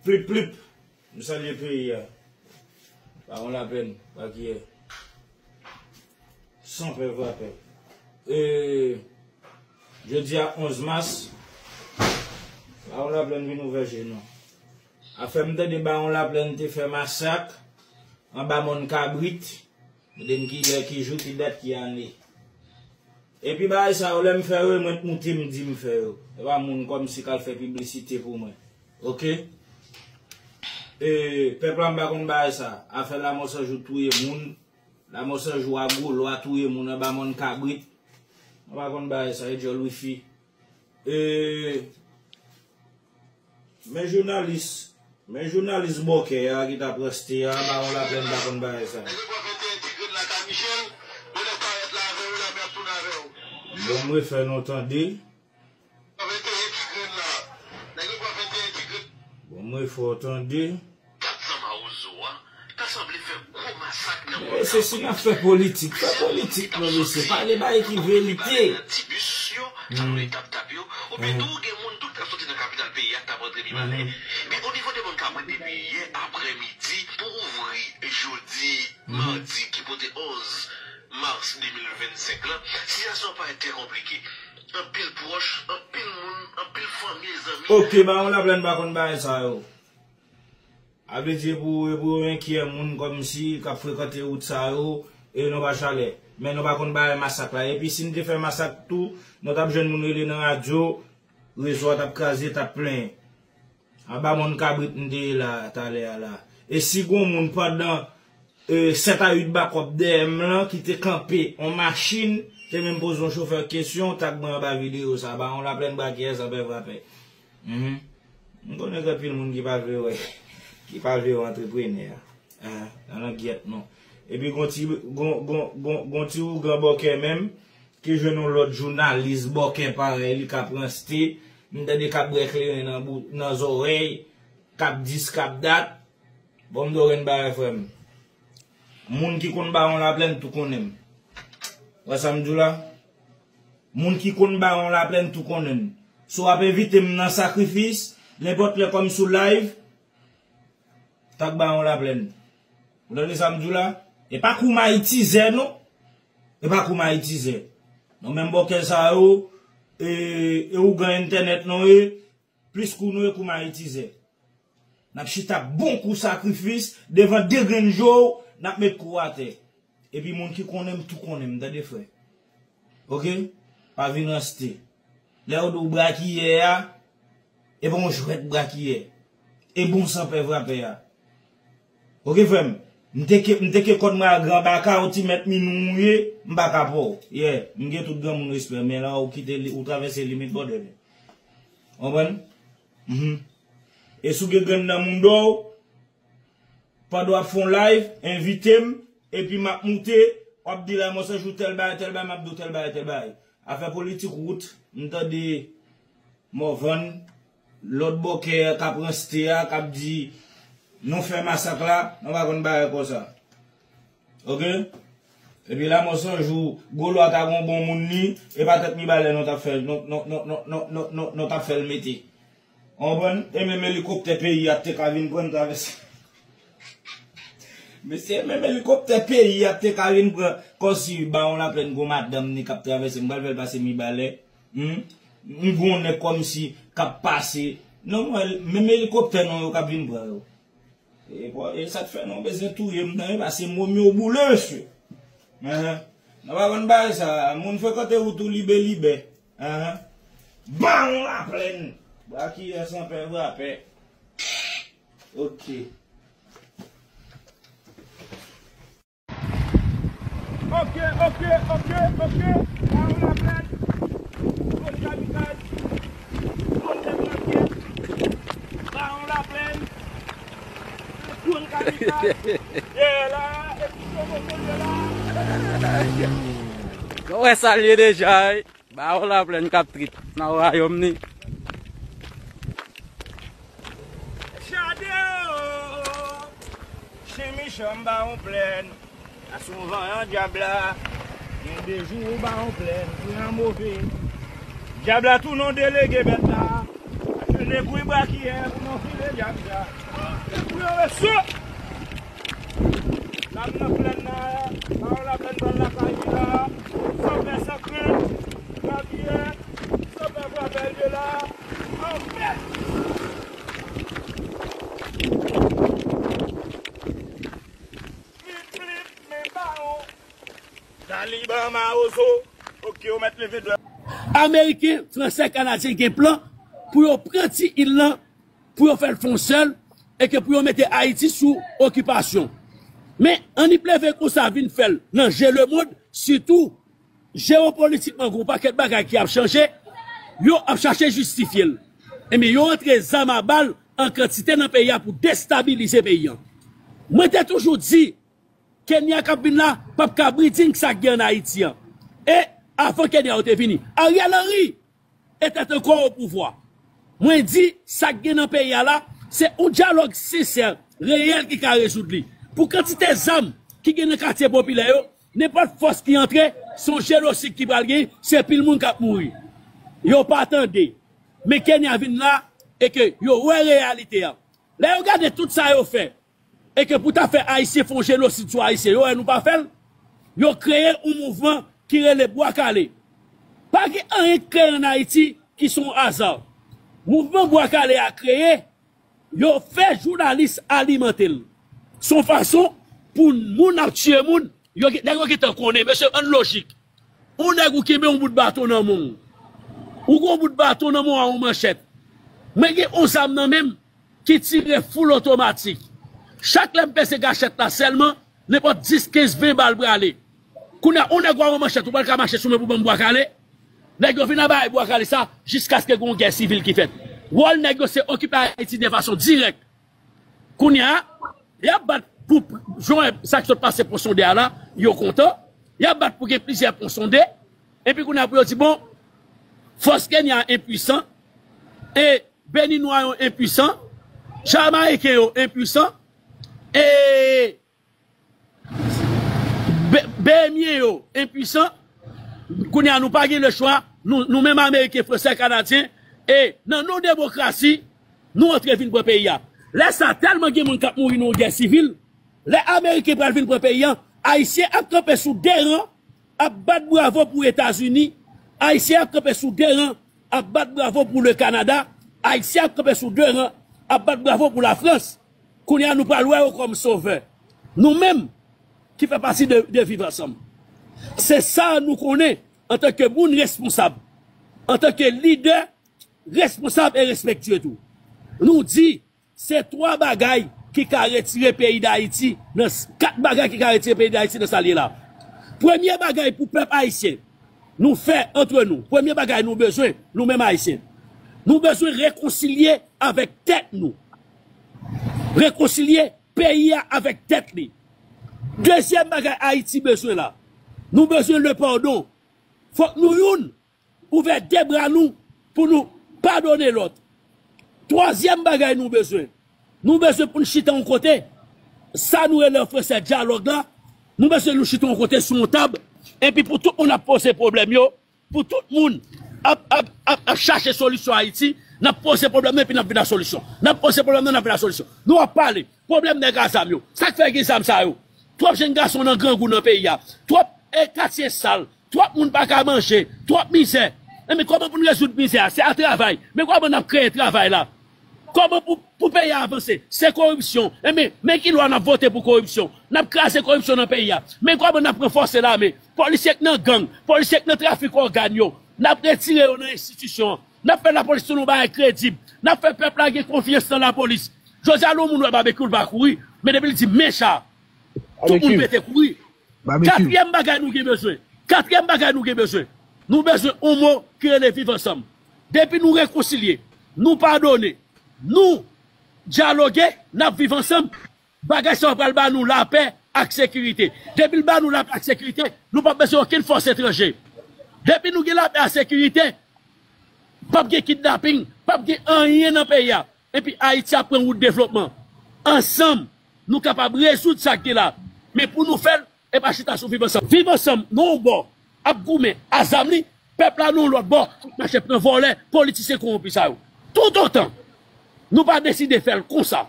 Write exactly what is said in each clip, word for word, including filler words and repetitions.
Plip, plip. M salye peyi a. Bawon Laplèn, Brakiyè. San pè vrapè. E, jodi a onz mas, Bawon Laplèn vin ouvè je nou. Afè m tande Bawon Laplèn te fè masak anba Mòn Kabrit. M te di ki lè, ki jou, ki dat, ki ane. Epi bagay sa yo, lè m fè yo, e mwen k moute m di m fè yo. E pa moun kòmsi k al fè piblisite pou mwen. Oke? E, pèp la, m pa konn bagay sa. Afè Lanmò San Jou touye moun. Lanmò San Jou a gwo lwa touye moun anba Mòn Kabrit. M pa konn bagay sa, e djòl wifi. E, Men jounalis, men jounalis bòkè a ki t ap reste a, Bawon Laplèn pa konn bagay sa. Nèg yo pran venteyen ti grenn la kay Michel, yo lè parèt la avè yo, lame ap tounen avè yo. Bon, m refè nou tande. Pran venteyen ti grenn la. Nèg yo pran venteyen ti grenn. Bon, m refè w tande. Kat zam a Wozo a ta sanble fè gwo masak nan Mòn Kabrit. Men mesye, si n ap fè politik, fè politik non, mesye. Pale bagay ki verite. Nan ti bis yo, salon yo t ap tap yo, oubyen tou gen moun tou k t ap soti nan kapital peyi a k t ap rantre Mibalè. Men o nivo de Mòn Kabrit depi yè aprèmidi pou ouvri jodi madi ki pote onz mas de mil vennsenk lan, sitiyasyon an parèt trè konplike. Anpil pwòch, anpil moun, anpil fanmi e zanmi. Oke, Bawon Laplèn pa konn bagay sa yo. A vle di, e pou, e pou enkyè moun kòmsi k ap frekante wout sa yo, e nou pa chalè. Men nou pa konn bagay masak la. Epi si n te fè masak tou, nou t ap jwenn moun rele nan radyo, rezo a t ap kraze, t ap plenyen. Anba Mòn Kabrit m te ye la, talè a la. E si gon moun pandan, e, sèt a uit bakòp dèyè m lan ki te kanpe on machin, te menm poze on chofè kesyon, tag mwen anba videyo sa, Bawon Laplèn, Brakiyè, San Pè Vrapè. Mhm. M konnen gen anpil moun ki pa vle wè, ki pa vle wè antreprenè a. Ah, nan langyèt non. Epi gon ti, gon, gon, gon, gon ti ougan bòkè menm, ki jwenn yon lòt jounalis bòkè parèy li k ap ranste, m tande k ap bwè kleren nan bou-, nan zòrèy, k ap dis, k ap dat. Bon, m do renn bagay frè m. Moun ki konn Bawon Laplèn tou konnen m. Wè sa m di w la? Moun ki konn Bawon Laplèn tou konnen m. Si w ap envite m nan sakrifis, nenpòt lè kòm sou live, tag Bawon Laplèn. Ou tande sa m di w la? E pa kou m ayitizè non. E pa kou m ayitizè. Non, menm bòkè sa yo, e, e ougan entènèt non e, plis kou nou e kou m ayitizè. N ap chita bon kou sakrifis, devan de grenn je w, n ap met kou atè. Epi moun ki konnen m tou konnen m, tande frè. Oke? Pa vin ranste. Lè yo di w brakiyè a, e pa yon jwèt brakiyè. E bon San Pè Vrapè a. Oke frè m, m teke, m teke kòd mwen a gran baka, ou ti mèt minou mouye, m pa ka pa w. Yeah, m gen tout granmoun respè, men la ou kite li, ou travèse limit bòdè. Konprann? Mhm. E si w gen grenn nan mouda w, pandan w ap fè yon live, envite m, epi m ap moute, w ap di la, Lanmò San Jou tèl bagay, tèl bagay, m ap di w tèl bagay, tèl bagay. Afè politik wout, m tande Mòvann, lòt bòkè k ap ranste a, k ap di, nou fè masak la, nou pa konn bagay konsa. Oke? Epi Lanmò San Jou, gwo lwa ta gon bon moun li, e pa tèt Mibalè nou t ap fè, nou, nou t ap fè l mete. Ou konprann? E menm elikoptè peyi a te ka vin pran n travèse. Mesye, menm elikoptè peyi a te ka vin pran, kòmsi Bawon Laplèn gon madanm ni k ap travèse, m pral fè l pase Mibalè. Hmm? M gon nèg kòmsi k ap pase. Non, mwen, menm elikoptè non yo k ap vin pran yo. E, bon, e sa k fè nou bezwen touye m nan, e pase m Romeo Boule, mesye. Enhen. Nou pa konn bagay sa, moun frekante wout ou libelibè. Enhen. Bawon Laplèn. Brakiyè San Pè Vrapè. Oke. Oke, oke, oke, oke. Bawon Laplèn. Drone kamikaz. Drone debranche. Bawon Laplèn. Drone kamikaz. Yeah, la. Epi se moto ye la. Nou wè sa l ye deja, wi. Bawon Laplèn k ap trip nan wayòm ni. Chade o, chen mechan Bawon Plèn. A souvan an dyab la, gen de jou Bawon Plèn, pran move. Dyab la tounen yon delege bèt la. Debouy brakiyè pou nou file djab sa. Debouy yo mesye. N ap nan plèn nan, pa yon laplèn pral lakay li la. Sòvè san krent, brakiyè, sòvè bwa bèl yo la. Anfèt! Pip, pip, men bawon. Taliban Mawozo. Ok, yo mèt leve dwèt. Ameriken, Fransè, Kanadyen gen plan pou yo pran ti il lan, pou yo fè l fon sèl, e ke pou yo mete Ayiti sou okipasyon. Men, annik leve konsa vin fè l nan je lemonn, sitou jewopolitikman, gen yon pakèt bagay ki ap chanje, yo ap chache jistifye l. Ebyen, yo antre zam a bal an kantite nan peyi a pou destabilize peyi a. Mwen te toujou di, Kenya k ap vin la p ap ka bridging sa k gen ann Ayiti an. E avan Kenya yo te vini. Ariel Henry était encore au pouvoir. Mwen di, sa k gen nan peyi a la, se yon dyalòg sensè, reyèl ki ka rezoud li. Pou kantite zam ki gen nan katye popilè yo, nenpòt fòs ki antre, se yon jenosid ki pral gen, se pil moun k ap mouri. Yo pa tande. Men Kenya vin la, e ke yo wè reyalite a. Lè yo gade tout sa yo fè, e ke pou ta fè Ayisyen fè yon jenosid sou Ayisyen, yo wè nou pa fè l. Yo kreye yon mouvman ki rele Bwa Kale. Pa gen anyen k kreye ann Ayiti ki se yon aza. Mouvman Bwa Kale a kreye, yo fè jounalis alimante l. Se yon fason pou moun ap tiye moun, yo, nèg yo gentan konnen, mesye, ann lojik. Yon nèg ou kenbe yon bout baton nan men w. Ou gen yon bout baton nan men w a yon manchèt. Mwen gen yon zam nan men m ki tire full otomatik. Chak lè m peze gachèt la sèlman, nenpòt dis, kenz, ven bal prale. Kounye a, yon nèg ou a yon manchèt, ou pral ka mache sou men pou ban m bwa kale. Nèg yo vin anba bwa kale sa, jiskaske gen yon gè sivil ki fèt. Wòl nèg yo se okipe Ayiti de fason dirèk. Kounye a, y ap bat pou, jan sa k sot pase pon sonde a la, yo kontan. Y ap bat pou gen plizyè pon sonde. Epi kounye a pou yo di, bon, fòs Kenya enpwisan, e Beninwa yo enpwisan, Jamayiken yo enpwisan, e Be-, Behemyen yo enpwisan. Kounye a, nou pa gen lechwa. Nou, nou menm Ameriken, Fransè, Kanadyen, e nan non demokrasi, nou antre vin pran peyi a. Lè sa, tèlman gen moun k ap mouri nan yon gè sivil, lè Ameriken pral vin pran peyi a, Ayisyen ap kanpe sou de ran, ap bat bravo pou Etazini. Ayisyen ap kanpe sou de ran, ap bat bravo pou le Kanada. Ayisyen ap kanpe sou de ran, ap bat bravo pou Lafrans. Kounye a, nou pral wè yo kòm sovè. Nou menm ki fè pati de, de Viv Ansanm. Se sa nou konnen antanke moun responsab, antanke lidè responsab e respektye tou. Nou di, se twa bagay ki ka retire peyi Dayiti nan s-, kat bagay ki ka retire peyi Dayiti nan sa l ye la. Premye bagay pou pèp ayisyen, nou fè antre nou. Premye bagay nou bezwen, nou menm Ayisyen, nou bezwen rekonsilye avèk tèt nou. Rekonsilye peyi a avèk tèt li. Dezyèm bagay Ayiti bezwen la, nou bezwen le pardon. Fòk nou youn ouvè de bra nou pou nou padone lòt. Twazyèm bagay nou bezwen, nou bezwen pou n chita yon kote, sa nou rele an fransè dyalòg la, nou bezwen nou chita yon kote sou yon tab, epi pou tout moun ap poze pwoblèm yo, pou tout moun ap, ap, ap, ap chache solisyon Ayiti, n ap poze pwoblèm nan epi n ap vin a solisyon. N ap poze pwoblèm nan, n ap vin a solisyon. Nou ap pale, pwoblèm nèg a zam yo. Sa k fè gen zam sa yo? Twòp jenn gason nan grangou nan peyi a. Twòp, e, katye sal. Twòp moun pa ka manje. Twòp mizè. Enben, kòman pou n rezoud mizè a? Se a travay. Men kòman n ap kreye travay la? Kòman pou, pou peyi a avanse? Se koripsyon. Enben, men ki lwa n ap vote pou koripsyon? N ap kraze koripsyon nan peyi a. Men kòman n ap ranfòse lame? Polisye k nan gang, polisye k nan trafik ògàn yo, n ap retire yo nan enstitisyon an. N ap fè lapolis tounen yon bagay kredib. N ap fè pèp la gen konfyans nan lapolis. Jodi a, lè yon moun wè Babekyou, l pa kouri. Men depi l di men cha, tout moun pete kouri. Katriyèm bagay nou gen bezwen. Katriyèm bagay nou gen bezwen. Nou bezwen yon mo ki rele viv ansanm. Depi nou rekonsilye, nou padone, nou dyaloge, n ap viv ansanm. Bagay sa yo pral ba nou lapè ak sekirite. Depi l ba nou lapè ak sekirite, nou p ap bezwen okenn fòs etranje. Depi nou gen lapè ak sekirite, p ap gen kidnaping, p ap gen anyen nan peyi a. Epi Ayiti ap pran wout devlopman. Ansanm, nou kapab rezoud sa k gen la. Men pou nou fè l, e pa chita sou viv ansanm. Viv ansanm, nan yon bò, ap goumen a zam li, pèp la nan yon lòt bò, ap mache pran vòlè, politisyen kowonpi sa yo. Toutotan Nou pa deside fè l konsa.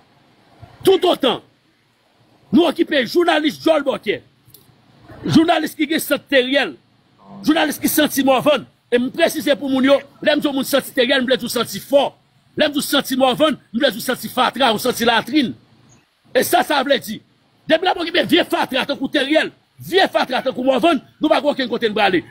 Toutotan nou okipe jounalis djòl bòkyè, jounalis ki gen sant Teriel, jounalis ki santi Morvan, e m presize pou moun yo, lè m di yon moun santi Teriel, m vle di w santi fò. Lè m di w santi Morvan, m vle di w santi fatra, ou santi latrin. E sa sa vle di. Depi l ap okipe vye fatra tankou Teriel, vye fatra tankou Morvan, nou pa gen okenn kote n prale.